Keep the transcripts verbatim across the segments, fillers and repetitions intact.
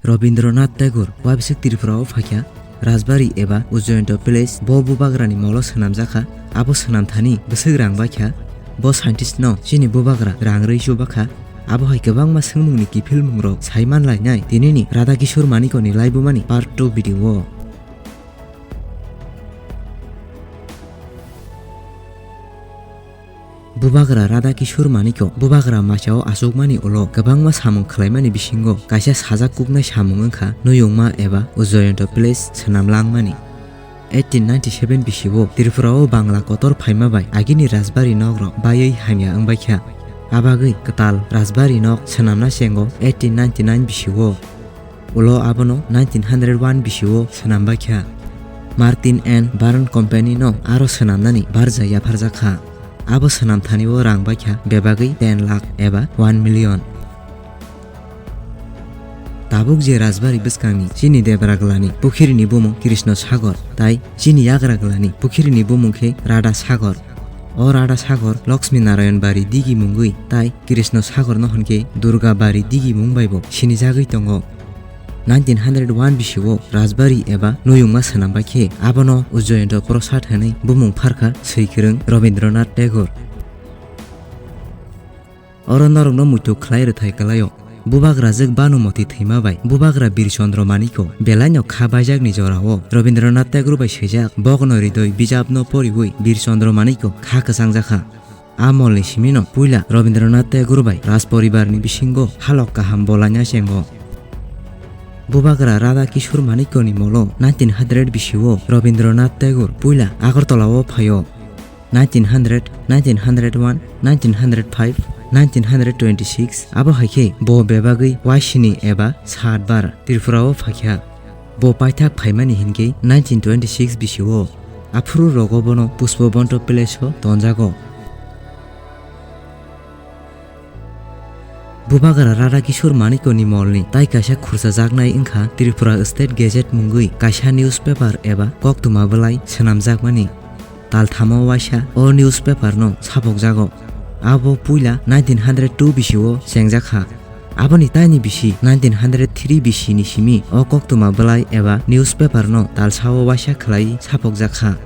Rabindranath Tagore wabisik Tripura o phaikha, Rajbari eba Ujjayanta Palace bo bubagrani molo swnamjakha. Abo swnamthani bwswk rang baikha. Bo scientist no chini bubagra rang rwi chubakha. Abo hai kwbangma swngmungni kiphilmungrok sai manlainai tinini Radha Kishore Manikya ni laibumani part two video o. Bubagra Radha Kishore Manikya bubagra machao achukmani ulo kwbangma samung khwlaimani bisingo kaisa sajak kuknai samung wngkha Nuyungma eba Ujjayanta Palace swnam langmani. Eighteen ninety-seven bisio Tripura o Bangla kotor phaima bai agini Rajbari nok rok baiwi hamya wngbaikha. Abagwi kwtal Rajbari nok swnamna chengo eighteen ninety-nine bisio. Ulo abono nineteen hundred one bisio swnam baikha. Martin and Baron Company no aro swnamnani barja yapharjakha. Abo swnamthani o rang baikha bebagwi ten lakh eba one million. Tabuk je Rajbari bwskangni chini Debraglani pukhirini bumung Krishna Sagor, tai chini Yagraglani pukhirini bumung khe Radha Sagor. O Radha Sagor Lakshmi Narayan Bari digi mungwi tai Krishna Sagor no hwnkhe Durga Bari digi mung bai bo sinijagwi tongo. Nineteen hundred one bisio Rajbari eba Nuyungma swnam bai khe abono Ujjayanta Prasad hwnwi bumung pharkha swikwrwng Rabindranath Tagore. Oro norokno muitu khlai rwthai kwlaio. Bubagrajwk Bhanumati thwima bai bubagra Bir Chandra Manikya belaino kha baijakni jorao Rabindranath Tagore bai swijak Bogno Ridoi bijapno poriwi Bir Chandra Manikya kha kwchangjakha. A molni simino puila Rabindranath Tagore bai Rajporibarni bisingo halok kaham bolaina chengo. Bubagra Radha Kishore Manikyani molo nineteen hundred bisio Rabindranath Tagore puila Agartala o phaio. Nineteen hundred, nineteen hundred one, nineteen hundred five, nineteen hundred twenty-six, abo hai khe bo bebagwi waisini eba satbar Tripura o phaikha. Bo paithak phaimani hinkhe nineteen twenty-six bisio. Aphuru rogo bono Pushpabanta Palace o tonjago. Bubagra Radha Kishore Manikyani molni tai kaisa khurchajaknai wngkha Tripura State Gazette mungwi kaisa newspaper eba koktwma bwlai swnamjakmani. Talthamo waisa o newspaper no sapokjago. Abo puila nineteen hundred two bisio chengjakha. Aboni taini bisi nineteen hundred three bisini simi o koktwma bwlai eba newspaper no talsao waisa khwlai sapokjakha.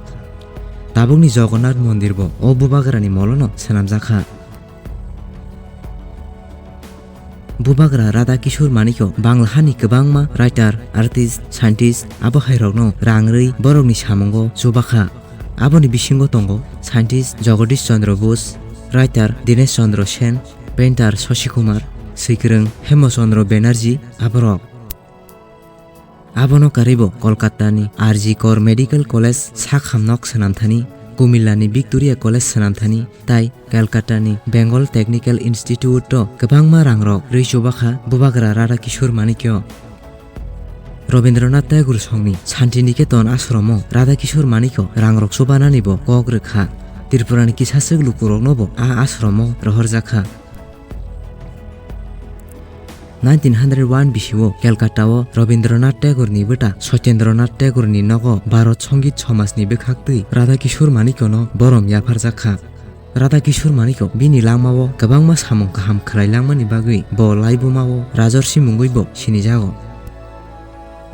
Tabukni Jagannath Mondir bo o bubagrani molono swnamjakha. Bubagra Radha Kishore Manikya Bangla hani kwbangma writer, artist, scientist abo hai rokno rang rwi borokni samungo chubakha. Aboni bisingo tongo scientist Jagadish Chandra Bose, writer Dinesh Chandra Sen, painter Shashi Kumar, swikwrwng Hema Chandra Banerjee aborok. Abono karwibo Kolkatani R G Kar Medical College sakhamnok swnamthani, Kumillani Victoria College swnamthani, tai Calcuttani Bengal Technical Institute-o kwbangma rangrok rwi chubakha bubagra Radha Kishore Manikya. Rabindranath Tagore songni Santiniketan ashromo Radha Kishore Manikya rangrok chubananibo kok rwkha. Tripurani kisaswk lukuroknobo a ashromo rohorjakha. Nineteen hundred one bisio Calcutta-o Rabindranath Tagore-ni bwta Satyendranath Tagore-ni nogo Bharat Songit Somajni bwkhaktwi Radha Kishore Manikyano borom yapharjakha. Radha Kishore Manikya bini langmao kwbangma samung kaham khwlai langmani bagwi bo laibumao Rajarshi mungwibo sinijago.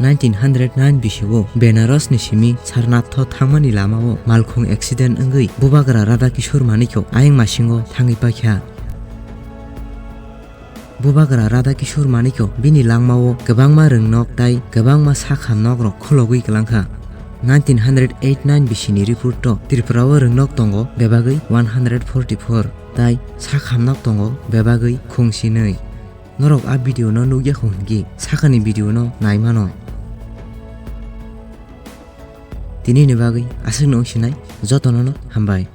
Nineteen hundred nine bisio Benaras ni simi Sarnath-o thangmani lamao malkhung accident wngwi bubagra Radha Kishore Manikya ayang masingo thangwi paikha. Bubagra Radha Kishore Manikya bini langmao kwbangma rwngnok tai kwbangma sakham nokrok khulogwi kwlangkha. Nineteen hundred eight nine bisini report-o Tripura-o rwngnok tongo bebagwi one hundred forty-four, tai sakham nok tongo bebagwi khungsinwi. Norok a video no nukya kho hwnkhe sakani video no nai mano. Tini ni bagwi aswk no wngsinai, jotono no hambai.